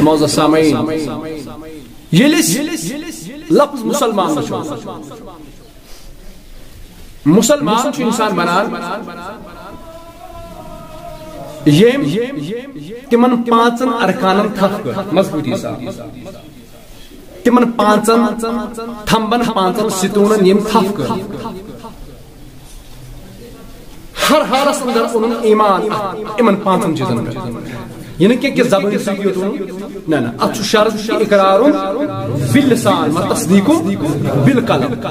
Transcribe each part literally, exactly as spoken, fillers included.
معزز سامعین، ییٚلہِ أسۍ لفظ مسلمان وٕچھو، مسلمان چھُ انسان بنان، ییٚمۍ تِمن پانٛژن ارکانن تھپھ کٔر مضبوٗطی سان، تِمن پانٛژن تھمبن، پانٛژن ستوٗنن ییٚمۍ تھپھ کٔر۔ ہر حالس اندر اوٚنُن ایمان اتھ، یِمن پانٛژن چیٖزن پٮ۪ٹھ۔ یہِ نہٕ کینٛہہ کہِ زبٲنۍ سۭتۍ یوت ووٚنُن، نہ، نہ، اتھ چھُ شرط کہِ اقرارُن باللسان، مطلب تصدیٖقُن بالقلب۔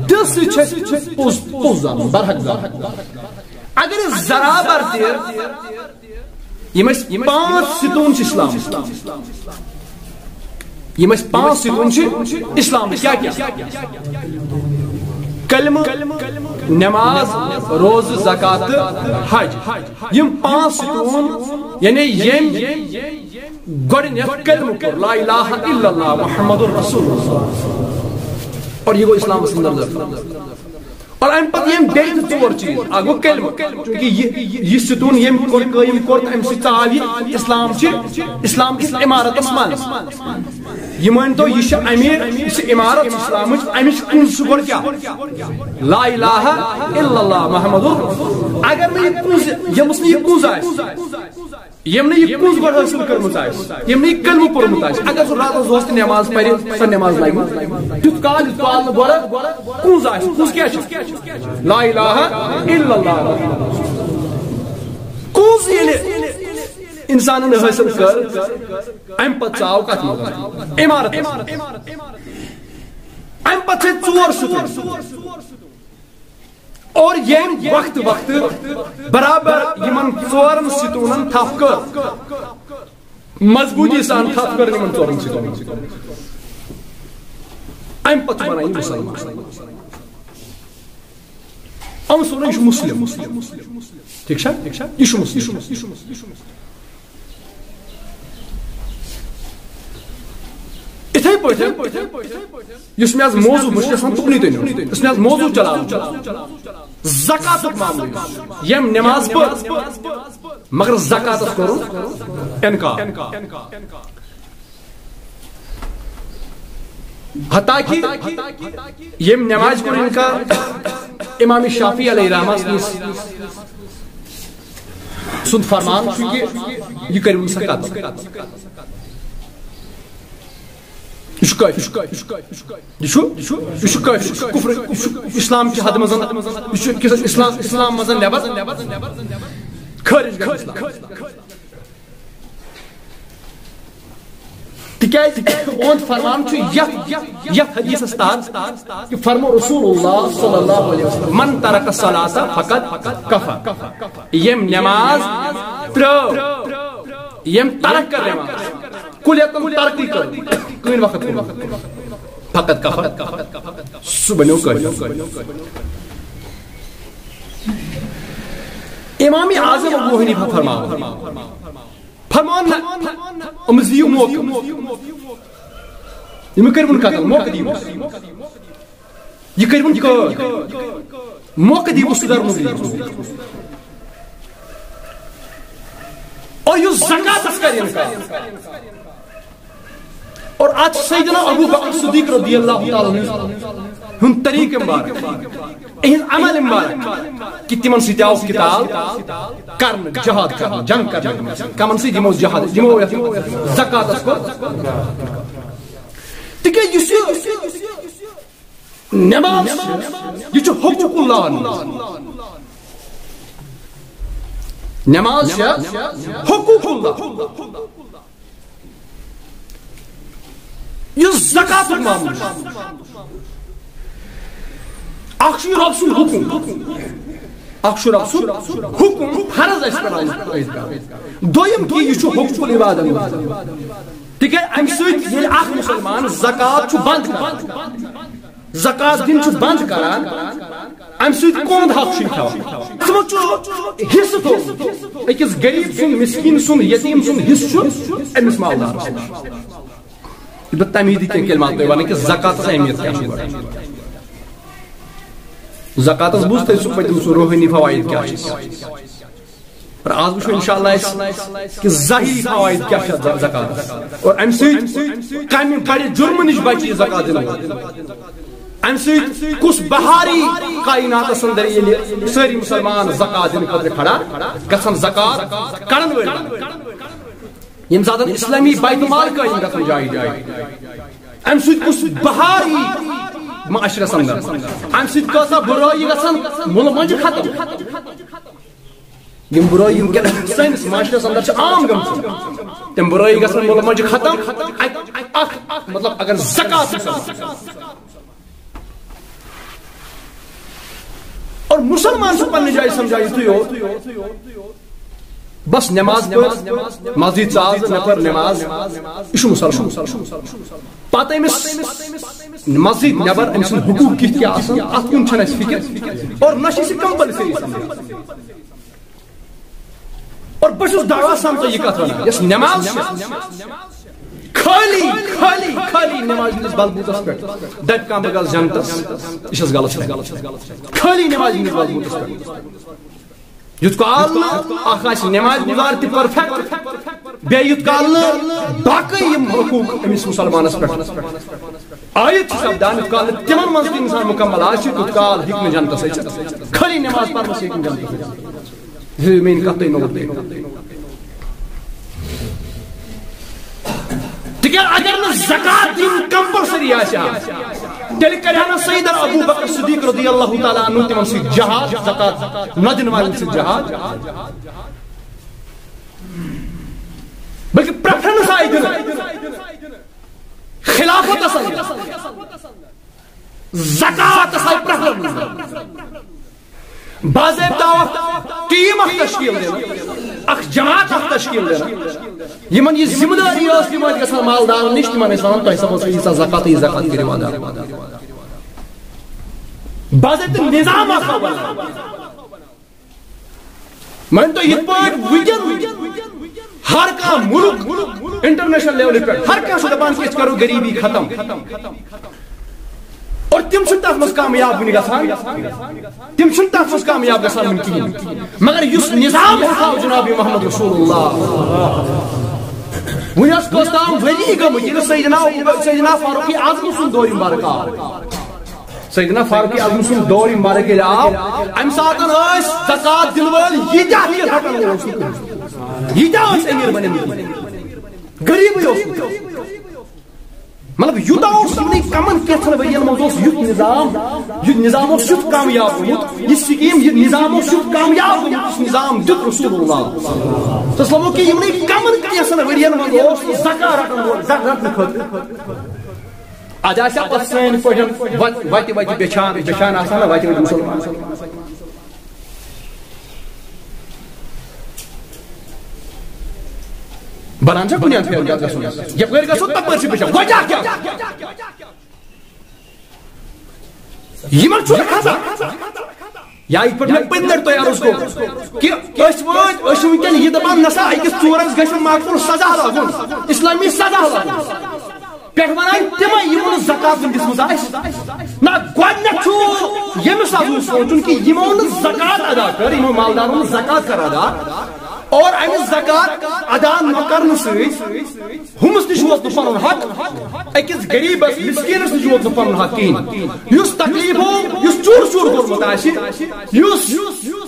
دِل سۭتۍ چھُ اَسہِ پوٚز، پوٚز زانُن، برحق زانُن۔ اگر أسۍ ذرا بر تہِ، یِم اَسہِ پانٛژھ ستوٗن چھِ اسلام، یِم اَسہِ پانٛژھ ستوٗن چھِ اسلام، کیٛاہ کیٛاہ؟ کلمہٕ، نماز، روزٕ، زکات تہٕ حج۔ یِم پانٛژھ ستوٗن، یعنی ییٚمۍ گۄڈٕنیتھ کلمہٕ پوٚر، لا الہ الا اللہ محمد رسول اللہ، اور یہِ گوٚو اسلامس اندر دٲخل۔ اور امہِ پتہٕ یِم بیٚیہِ زٕ ژور چیٖز، اکھ گوٚو کلمہٕ، چونکہ یہِ، یہِ ستوٗن ییٚمۍ کوٚر قٲیِم کوٚر تہٕ امہِ سۭتۍ ژاو یہِ اسلام چہِ، اسلام کِس عمارتس منٛز۔ یہِ مٲنۍ تو، یہِ چھِ امیر، یہِ چھِ عمارت اسلامٕچ، امِچ کُنٛز چھُ گۄڈٕ کیٛاہ؟ لا الہ الا اللہ محمد۔ اگر نہٕ یہِ کُنٛز، ییٚمِس نہٕ یہِ کُنٛز آسہِ، ییٚمۍ نہٕ یہِ کُنٛز گۄڈٕ حٲصِل کٔرمٕژ آسہِ، ییٚمۍ نہٕ یہِ کلمہٕ پوٚرمُت آسہِ، اگر سُہ راتس دۄہس تہِ نٮ۪ماز پرِ، سۄ نٮ۪ماز لگہِ نہٕ۔ تیُتھ کال یُتھ کال نہٕ گۄڈٕ کُنٛز آسہِ۔ کُنٛز کیٛاہ چھِ؟ لا الہ الا اللہ۔ کُنٛز ییٚلہِ انسانن حٲصِل کٔر، امہِ پتہٕ ژاو کتھ منٛز؟ عمارت۔ امہِ پتہٕ چھِ ژور ستوٗن۔ اور ییٚمۍ وقتہٕ وقتہٕ برابر یِمن ژورن ستوٗنن تھپھ کٔر، مضبوٗطی سان تھپھ کٔر یِمن ژورن ستوٗنن، امہِ پتہٕ چھُ بنان یہِ مسلمان۔ أمۍ سُنٛد یہِ چھُ مسلم۔ ٹھیٖک چھا؟ یہِ چھُ مسلم۔ یِتھے پٲٹھۍ یُس مےٚ آز موضوع، بہٕ چھُس یژھان تُکنُے تُہۍ نِیُن، یُس مےٚ آز موضوع چلاوُن چھُ، زکاتُک معاملہٕ، یُس ییٚمۍ نٮ۪ماز پٔر مگر زکاتس کوٚرُن انکار۔ حتیٰ کہ ییٚمۍ نٮ۪مازِ کوٚر انکار، امام شافعی علیہ رحمہ سٕنٛدِس سُنٛد فرمان چھُ کہ یہِ کٔرِو نہٕ سا قتل۔ یہِ چھُ کٲفی۔ یہِ چھُ، یہِ چھُ کٲفی، یہِ چھُ کفر، یہِ چھُ اسلام کہِ حدٕ منٛز، یہِ چھُ کِس اسلام، اسلام منٛز نٮ۪بر، خٲرج گژھِ اسلام۔ تِکیٛازِ تِہُنٛد فرمان چھُ یتھ، یتھ حدیثس تحت کہ فرمو رسول اللہ صلی اللہ علیہ وسلم، "من ترک الصلاۃ فقد کفر"۔ ییٚمۍ نٮ۪ماز ترٲو، ییٚمۍ ترک کٔر نٮ۪ماز، کُلٮ۪تن ترکی کٔر، کٕہٕنۍ وقت کُن، فقد کفر، سُہ بنیو کٲفر۔ امام اعظم ابو حنیفہ فرماوان، فرمان نہ، یِمَس دِیِو موقعہٕ۔ یِم کٔرِوُن قتل، موقعہٕ دِیِو۔ یہِ کٔرِوُن قٲد۔ موقعہٕ دِیِو سُدھرنُک دِیِو۔ اور یُس زکاتس کرِ انکار۔ اور اتھ چھُ سیدنا ابو بکر صدیق رضی اللہ تعالیٰ عنہ ہُنٛد طریقہٕ مبارک، اِہِنٛد عمل مبارک کہ تِمن سۭتۍ آو قتال کرنہٕ، جہاد کرنہٕ، جنگ کرنہٕ۔ کمن سۭتۍ؟ یِمو جہاد، یِمو یتھ زکاتس کوٚر۔ تِکیٛازِ یُس یہِ نماز چھِ، یہِ چھُ حقوق اللہ ہن منٛز۔ نماز چھِ حقوق اللہ۔ یُس زکاتُک معاملہٕ چھُ، اکھ چھُ یہِ رۄب سُنٛد حُکُم، اکھ چھُ رۄب سُنٛد حُکُم، فرض اَسہِ پٮ۪ٹھ عٲید کرُن۔ دوٚیِم کہِ یہِ چھُ حقوق العبادن منٛز۔ تِکیٛازِ اَمہِ سۭتۍ ییٚلہِ اکھ مُسلمان زکات چھُ بنٛد کران، زکات دِنۍ چھُ بنٛد کران، اَمہِ سۭتۍ کُہُنٛد حق چھُنہٕ کھٮ۪وان۔ تِمو چھُ حصہٕ تھوٚومُت۔ أکِس غریٖب سُنٛد، مِسکیٖن سُنٛد، یتیٖم سُنٛد حصہٕ چھُ أمِس مالدارس۔ یہِ بہٕ تَمی دِ کینٛہہ کلمات تۄہہِ وَنہٕ کہِ زکاتس اہمیت کیٛاہ چھِ گۄڈٕ۔ زکاتس بوٗز تۄہہِ سُہ پٔتِم سُہ روحٲنی فوائد کیٛاہ چھِ؟ آز وٕچھو انشاءاللہ أسۍ کہِ ظاہری فوائد کیٛاہ چھِ اَتھ زکاتَس اور اَمہِ سۭتۍ کَمہِ بَڑِ جُرمہٕ نِش بَچہِ یہِ زکات دِنہٕ وول۔ اَمہِ سۭتۍ کُس بہاری کائناتَس اندر ییٚلہِ سٲری مُسلمان زکات دِنہٕ خٲطرٕ کھڑا گژھن، زکات کَڑن وٲلۍ بَنن، ییٚمہِ ساتہٕ اسلٲمی بیت المال قٲیِم گژھن جایہِ جایہِ، اَمہِ سۭتۍ کُس بہاری معاشرَس اندر، اَمہِ سۭتۍ کۭژاہ بُرٲیی گژھن مُلہٕ مۄنجہِ ختم۔ یِم بُرٲیی وٕنکیٚن سٲنِس معاشرس اندر چھِ عام گٔمژٕ، تِم بُرٲیی گژھن مُلہٕ مۄنجہِ ختم۔ اَکہِ، اَکھ، مطلب، اگر زکات چھُ آسان۔ اور مُسلمان چھُ پننہِ جایہِ سمجھان یِتُے یوت، بس نماز پٔر، مسجد ژاو، مےٚ پٔر نماز، یہِ چھُ مُسلمان۔ پتہٕ أمِس مسجد نٮ۪بر أمۍ سٕنٛدۍ حقوٗق کِتھ کیٛاہ آسن، اتھ کُن چھنہٕ اَسہِ فکر، اور نہ چھِ أسۍ یہِ compulsory سمجھان۔ اور بہٕ چھُس دعویٰ سان تۄہہِ یہِ کتھ ونان، یۄس نماز چھِ، خٲلی، خٲلی، خٲلی نماز ہٕنٛدِس بلبوٗتس پٮ۪ٹھ دپہِ کانٛہہ بہٕ گژھٕ جنتس، یہِ چھَس غلط، چھَس غلط، چھَس غلط۔ خٲلی نماز ہٕنٛدِس بلبوٗتس پٮ۪ٹھ۔ یُتھ کال نہٕ اکھ آسہِ نماز گُزار تہِ perfect، بیٚیہِ یُتھ کال نہٕ باقٕے یِم حقوٗق أمِس مُسلمانس پٮ۪ٹھ عٲید چھِ سپدان، یُتھ کال نہٕ تِمن منٛز تہِ انسان مُکمل آسہِ، تیُتھ کال ہیٚکہِ نہٕ جنتس أژِتھ۔ خٲلی نماز پرنہٕ سۭتۍ ہیٚکہِ نہٕ جنتس أژِتھ۔ یہِ چھِ میٛٲنۍ کتھ تۄہہِ نوٹ کٔرِو۔ تِکیٛازِ اگر نہٕ زکات دِنۍ compulsory آسہِ ہا، تیٚلہِ کرِ ہا نہٕ سیدنا ابو بکر صدیق رضی اللہ تعالیٰ عنہ تِمن سۭتۍ جہاد، زکات نہ دِنہٕ والٮ۪ن سۭتۍ جہاد، بلکہِ preference آیہِ دِنہٕ خلافتس اندر، زکاتس آیہِ preference دِنہٕ۔ باضٲبطہ اکھ team اکھ تشکیل دِنہٕ، اکھ جماعت اکھ تشکیل دِنہٕ۔ یِمن یہِ ذمہٕ دٲری ٲس، تِم ٲسۍ گژھان مالدارن نِش، تِمن ٲسۍ ونان، تۄہہِ سا ٲسوٕ ییٖژاہ زکات، یہِ زکات کٔرِو ادا۔ باضٲبطہ نظام اکھ آو بناونہٕ۔ مٲنۍ تو یِتھ پٲٹھۍ وٕنکیٚن ہر کانٛہہ مُلک international level پٮ۪ٹھ ہر کانٛہہ چھُ دپان کہِ أسۍ کرو غریبی ختم۔ اور تِم چھِنہٕ تَتھ منٛز کامیاب وُنہِ گژھان، تِم چھِنہٕ تَتھ منٛز کامیاب گژھان وُنہِ کِہیٖنۍ۔ مگر یُس نظام ہسا آو جناب محمد رسول اللہ، وُنہِ ٲس کٔژ تام ؤری گٔمٕتۍ ییٚلہِ سیدنا، سیدنا فاروق اعظم سُنٛد دورِ مبارک آو۔ سیدنا فاروق اعظم سُنٛد دورِ مبارک ییٚلہِ آو، اَمہِ ساتہٕ ٲسۍ زکات دِنہٕ وٲلۍ ییٖتیٛاہ تہِ رٹن وول اوس نہٕ کٕہٕنۍ۔ ییٖتیٛاہ ٲسۍ أمیٖر بنیمٕتۍ، غریٖبٕے اوس نہٕ۔ مطلب، یوٗتاہ اوس یِمنٕے کمن کینٛژن ؤرین منٛز اوس یُتھ نظام، یہِ نظام اوس یُتھ کامیاب گوٚمُت، یہِ سکیٖم، یہِ نظام اوس یُتھ کامیاب گوٚمُت، یُس نظام دیُت رسول اللہ۔ تہٕ سلمو کہِ یِمنٕے کمن کینٛژن ؤرین منٛز اوس زکات رٹن وول، زکات رٹنہٕ خٲطرٕ۔ اتھ آسہِ ہا پتہٕ سٲنۍ پٲٹھۍ وت-، وتہِ وتہِ بیچھان، بیچھان آسان نہ وتہِ وتہِ مُسلمان۔ بنان چھا کُنہِ اندٕ پھیرٕ گژھُن؟ یپٲرۍ گژھو، تپٲرۍ چھِ بِچار۔ وجہ کیٛاہ؟ یِمن چھُنہٕ کھسان۔ یا یِتھ پٲٹھۍ مےٚ پٔتمہِ لٹہِ تۄہہِ عرض کوٚر کہِ أسۍ وٲتۍ، أسۍ چھِ وٕنکیٚن یہِ دپان، نسا أکِس ژوٗرس گژھِ معقول سزا لاگُن، اسلٲمی سزا لاگُن۔ پٮ۪ٹھ ونان تِمے یِمو نہٕ زکات وُنہِ دِژمٕژ آسہِ۔ نہ، گۄڈٕنیتھ چھُ ییٚمِس اَتھ منٛز سونٛچُن کہِ یِمو نہٕ زکات ادا کٔر، یِمو مالدارو نہٕ زکات کٔر ادا، اور اَمہِ زکات ادا نہ کرنہٕ سۭتۍ ہُمِس نِش ووت نہٕ پنُن حق، أکِس غریٖبس، مِسکیٖنس نِش ووت نہٕ پنُن حق کِہیٖنۍ۔ یُس تکلیٖف ہو، یُس چوٗر چوٗر کوٚرمُت آسہِ، یُس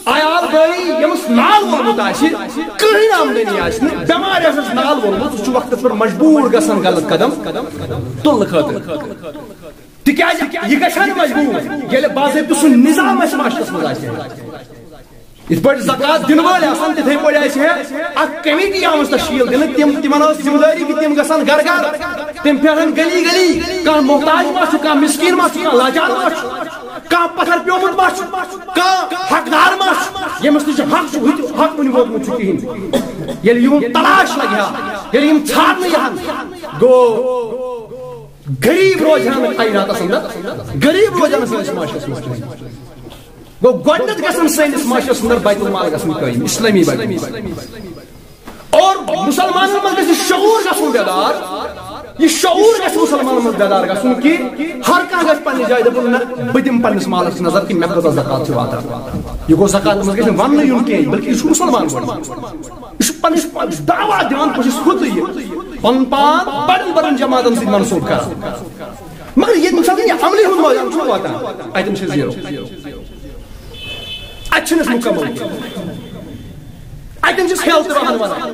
عیال بٲیی ییٚمِس نال وولمُت آسہِ، کٕہٕنۍ آمدنی آسہِ نہٕ، بٮ۪مارِ آسٮ۪س نال وولمُت، سُہ چھُ وقتس پٮ۪ٹھ مجبوٗر گژھان غلط قدم تُلنہٕ خٲطرٕ۔ تِکیٛازِ یہِ گژھِ ہا نہٕ مجبوٗر، ییٚلہِ باضٲبطہٕ سُہ نظام اَسہِ معاشرس منٛز آسہِ ہے۔ یِتھ پٲٹھۍ زکات دِنہٕ وٲلۍ آسان، تِتھَے پٲٹھۍ آسہِ ہے اکھ کمیٹی آمٕژ تشکیل دِنہٕ، تِم، تِمن ٲس ذمہٕ دٲری کہِ تِم گژھن گرٕ گرٕ، تِم پھیرن گلی گلی، کانٛہہ محتاج ما چھُ، کانٛہہ مسکیٖن ما چھُ، کانٛہہ لاچار ما چھُ، کانٛہہ پتھر پیومُت ما چھُ، کانٛہہ حقدار ما چھُ، ییٚمِس نِش حق چھُ، ہُہ تہِ حق وُنہِ ووتمُت چھُ کِہیٖنۍ۔ ییٚلہِ یِہُنٛد تلاش لگہِ ہا، ییٚلہِ یِم ژھانٛڈنہٕ یِہَن، گوٚو غریٖب روزِ ہا نہٕ کائناتس اندر، غریٖب روزِ ہا نہٕ سٲنِس معاشرس منٛز کِہیٖنۍ۔ گوٚو گۄڈٕنیتھ گژھن سٲنِس معاشرس اندر بیت المال گژھُن قٲیِم، اسلٲمی بیت المال۔ اور مُسلمانن منٛز گژھِ شعوٗر گژھُن بیدار۔ یہِ شعوٗر گژھِ مُسلمانَن منٛز بیدار گژھُن کہِ ہر کانٛہہ گژھِ پننہِ جایہِ دَپُن، نہ، بہٕ دِمہٕ پننِس مالَس نظر کہِ مےٚ کۭژاہ زکات چھِ واتان۔ یہِ گوٚو زکاتَس منٛز گژھِ نہٕ وَننہٕ یُن کینٛہہ، بلکہِ یہِ چھُ مُسلمان گۄڈٕ۔ یہِ چھُ پننِس دعویٰ دِوان، بہٕ چھُس ہُہ تہٕ یہِ۔ پنُن پان بڑٮ۪ن بڑٮ۪ن جماعتن سۭتۍ منسوٗب کران۔ مگر ییٚمہِ ساتہٕ یہِ عملی ہُنٛد مٲدان چھُ واتان، اَتٮ۪ن چھِ زیٖرو۔ اَتہِ چھِنہٕ أسۍ مُکمل کینٛہہ۔ اَتٮ۪ن چھِ أسۍ ہیل تہِ وَہان وَنان۔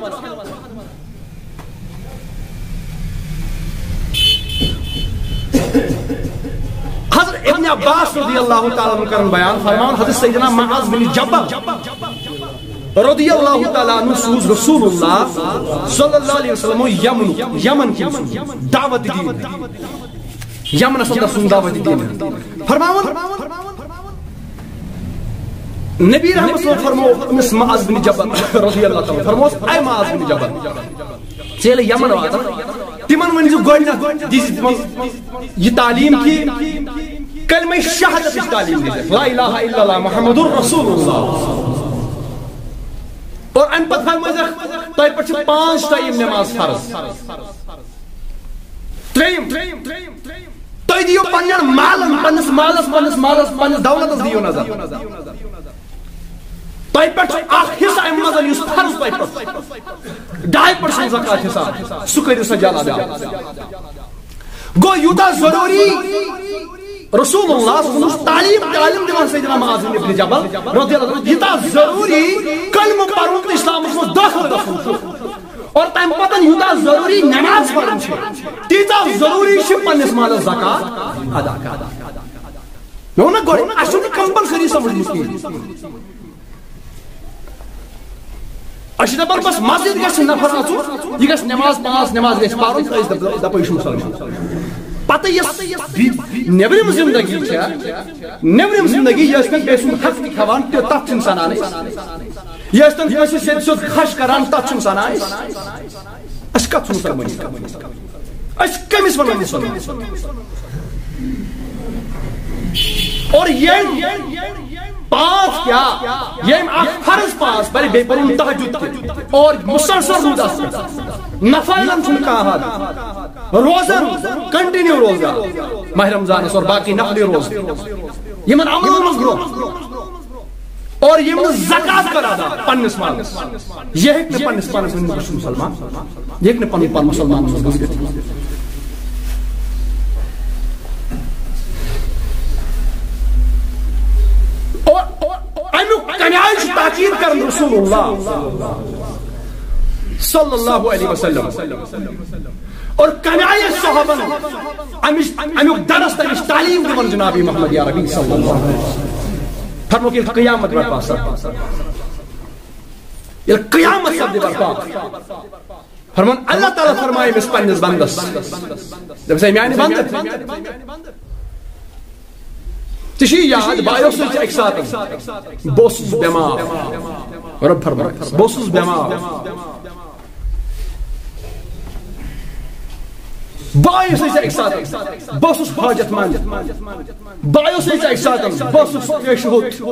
حضرت ابن عباس رضی اللہ تعالیٰ عنہ کرن بیان فرمان، حضرت سیدنا معاذ بن جبل رضی اللہ تعالیٰ عنہ سوٗز رسول اللہ صلی اللہ علیہ وسلم یمن، یمن کِنۍ سوٗز دعوت دِنہِ۔ یمنس اندر سوٗز دعوت دِنہِ۔ فرماوان، نبی رحمت صلی اللہ علیہ وسلم فرمو أمِس معاذ بن جبل رضی اللہ تعالیٰ عنہ، فرموس، اے معاذ بن جبل، ژٕ ییٚلہِ یمن واتان، تِمن ؤنۍ زِ گۄڈٕنٮ۪تھ دِزِ تِمن یہِ تعلیٖم کہِ کلمہ شہادتٕچ تعلیٖم دِزِ، لا الہ الا اللہ محمد رسول اللہ۔ اور امہِ پتہٕ فرمٲیزٮ۪کھ، تۄہہِ پٮ۪ٹھ چھِ پانٛژھ ٹایم نماز فرض۔ ترٛیٚیِم، تُہۍ دِیِو پننٮ۪ن مالن، پننِس مالس، پننِس مالس، پننِس دولتس دِیِو نظر۔ تۄہہِ پٮ۪ٹھ چھُ اکھ حصہٕ امہِ منٛز یُس فرض تۄہہِ پٮ۪ٹھ، ڈاے پٔرسنٹ زکات حساب، سُہ کٔرِو سا جل ادا۔ گوٚو یوٗتاہ ضروٗری رسول اللہ صلی اللہ علیہ وسلم تعلیٖم، تعلیٖم دِوان سیدنا معاذ بن ابن جبل رضی اللہ عنہ، یوٗتاہ ضروٗری کلمہٕ پرُن تہٕ اسلامس منٛز دٲخل گژھُن چھُ۔ اور تمہِ پتہٕ یوٗتاہ ضروٗری نماز پرٕنۍ چھِ، تیٖژاہ ضروٗری چھِ پننِس مالس زکات ادا کرٕنۍ۔ مےٚ ووٚن نہ گۄڈٕ، اَسہِ چھُنہٕ یہِ کمپلسری سمجھ مُشکِل۔ أسۍ چھِ دَپان بس مسجد گژھِ نفر اَژُن، یہِ گژھِ نماز پانٛژھ نماز گژھِ پرُن، أسۍ دَپ-، دَپو یہِ چھُ مُسلمان۔ پتہٕ یۄس یہِ نیٚبرِم زندگی چھےٚ، نیٚبرِم زندگی یۄس پٮ۪ٹھ بیٚیہِ سُنٛد حق تہِ کھٮ۪وان، تہِ تَتھ چھِنہٕ سَنان أسۍ۔ یہِ ٲسۍ تَن کٲنٛسہِ سیٚدِ سیوٚد خش کران، تَتھ چھُنہٕ سَنان أسۍ۔ أسۍ کَتھ چھِ مُسلمٲنی کران؟ أسۍ کٔمِس وَنو مُسلمان؟ اور ییٚمۍ پانٛژھ کیٛاہ، ییٚمۍ اکھ فرض پانٛژھ پَرِ، بیٚیہِ پَرُن تہجد تہِ، اور مُسلسل روٗد اَتھ پٮ۪ٹھ۔ نفلن چھُنہٕ کانٛہہ حد۔ روزن، کنٹینیو روزدار، ماہ رمضانس اور باقی نفلی روزٕ، یِمن عملن منٛز برٛونٛہہ۔ اور ییٚمۍ نہٕ زکات کٔر ادا پننِس مالس، یہِ ہیٚکہِ نہٕ پننِس پانس ؤنِتھ، بہٕ چھُس مُسلمان، یہِ ہیٚکہِ نہٕ پنُن پان مُسلمانن منٛز گٔژھِتھ۔ اور امیُک کمہِ آیہِ چھُ تاکید کران رسول اللہ صلی اللہ علیہ وسلم؟ اور کمہِ آیہِ صحابن امِچ، امیُک درس، تمِچ تعلیٖم دِوان جناب محمد عربی صلی اللہ علیہ وسلم؟ فرمووُکھ، ییٚلہِ قیامت برپا سپد، ییٚلہِ قیامت سپدِ برپا، فرمان اللہ تعالیٰ فرمایہِ أمِس پننِس بندس، دَپٮ۪س، "اے میانہِ بندٕ، ژےٚ چھُے یاد، بہٕ آیوس ژےٚ اکہِ ساتہٕ، بہٕ اوسُس بٮ۪مار۔" رۄب فرمایہِ، "بہٕ اوسُس بٮ۪مار، بہٕ آیوس ژےٚ اکہِ ساتہٕ، بہٕ اوسُس حاجت مند، بہٕ آیوس ژےٚ اکہِ ساتہٕ، بہٕ اوسُس تریشہِ ہوٚت،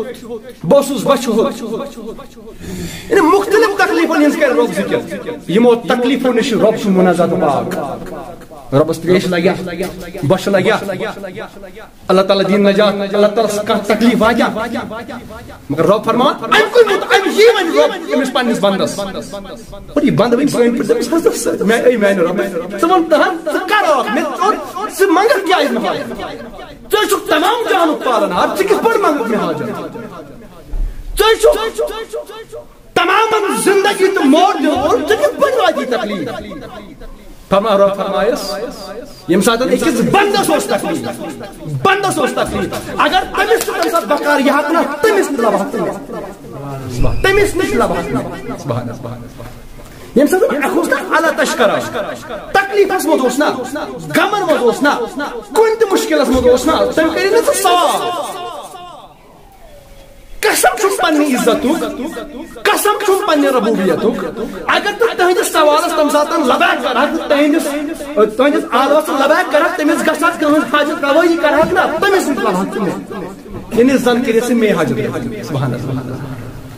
بہٕ اوسُس بۄچھِ ہوٚت۔" یعنی مختلف تکلیفن ہٕنٛز کرِ رۄب ذکر۔ یِمو تکلیفو نِش چھُ رۄب چھُ منزہ تہٕ پاک۔ رۄبس تریش لگیا، بۄچھِ لگیا، اللہ تعالیٰ دِیِن نجات، اللہ تعالیٰ ہس کانٛہہ تکلیف واتیا؟ مگر رۄب فرماوان، امہِ کُے مُت-، امہِ یی وۄنۍ رۄب أمِس پننِس بندس۔ اور یہِ بندٕ وۄنۍ سٲنۍ پٲٹھۍ، دَپٮ۪س، "حضرت، مےٚ، اے میانہِ رۄب، ژٕ وَن تہٕ، ژٕ کر آکھ مےٚ، اور ژٕ منٛگکھ کیٛازِ مےٚ حاجت؟ ژٕ چھُکھ تمام جہانُک پالن ہار، ژٕ کِتھ پٲٹھۍ منٛگکھ مےٚ حاجت؟ ژٕ چھُکھ تمام زندگی تہٕ موت دیُن وول، ژٕ کِتھ پٲٹھۍ واتی تکلیف؟" فرما رۄب فرمایس، ییٚمہِ ساتہٕ أکِس بندس اوس تکلیف، بندس اوس تکلیف، اگر تٔمِس تہِ تَمہِ ساتہٕ بکار یہِ ہا نہ، تٔمِس نِش لبہٕ ہا ژٕ مےٚ۔ تٔمِس نِش لبہٕ ہا ژٕ مےٚ۔ سبحان، سبحان، سبحان۔ ییٚمہِ ساتہٕ اکھ اوس نہ علطش کران، تکلیفس منٛز اوس نہ، غمن منٛز اوس نہ، کُنہِ تہِ مُشکلس منٛز اوس نہ، تٔمۍ کٔرِو نہٕ ژٕ صاف۔ قسم چھُم پننہِ عزتُک، قسم چھُم پننہِ ربوبیتُک۔ اگر تہٕ تہنٛدِس سوالس تمہِ ساتہٕ لبیک کرہکھ، تہنٛدِس، تہنٛدِس آلوس لبیک کرہکھ، تٔمِس گژھِ ہا تہنٛز حاجت روٲیی کرہکھ نہ، تٔمِس نِش لبہکھ ژٕ مےٚ۔ یعنی زن کٔرِتھ ژٕ مے حاجت روٲیی۔ سبحان اللہ۔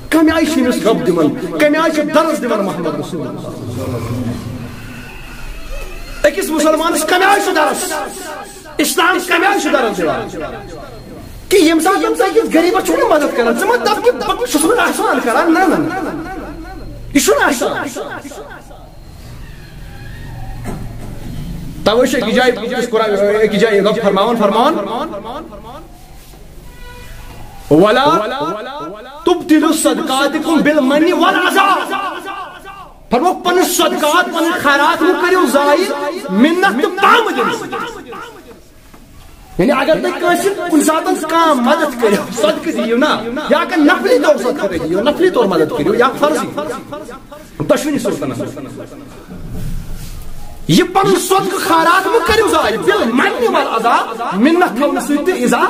کمہِ آیہِ چھُ أمِس رب دِوان؟ کمہِ آیہِ چھُ درس دِوان محمد رسول اللہ؟ أکِس مُسلمانَس کَمہِ آیہِ چھُ درس؟ اِسلام کَمہِ آیہِ چھُ درس دِوان؟ کہِ ییٚمہِ ساتہٕ تٔمِس أکِس غریٖبَس چھُکھ نہٕ مدد کران، ژٕ مہ دَپ کہِ بہٕ چھُس نہٕ احسان کران، نہ، نہ، نہ۔ یہِ چھُنہٕ احسان۔ توے چھُ أکِس جایہِ، أکِس قرآن، أکِس جایہِ رۄب فرماوان، فرماوان، "ولا تبطلوا صدقاتکم بالمن والعذا۔" فرموو، پنٕنۍ صدقات، پنٕنۍ خیرات مہٕ کٔرِو ضایع منت تہٕ پامہٕ دِنہٕ سۭتۍ۔ یعنی اگر تُہۍ کٲنٛسہِ کُنہِ ساتہٕ کانٛہہ مدد کٔرِو، صدقہٕ دِیِو نا، یا اگر نفلی طور صدقہٕ تُہۍ دِیِو، نفلی طور مدد کٔرِو یا فرضی، دۄشوٕنی صورتن منٛز۔ یہِ پنُن صدقہٕ خیرات مہٕ کٔرِو ضایع، بالمن والعذا، منت تھاونہٕ سۭتۍ تہٕ ایذا۔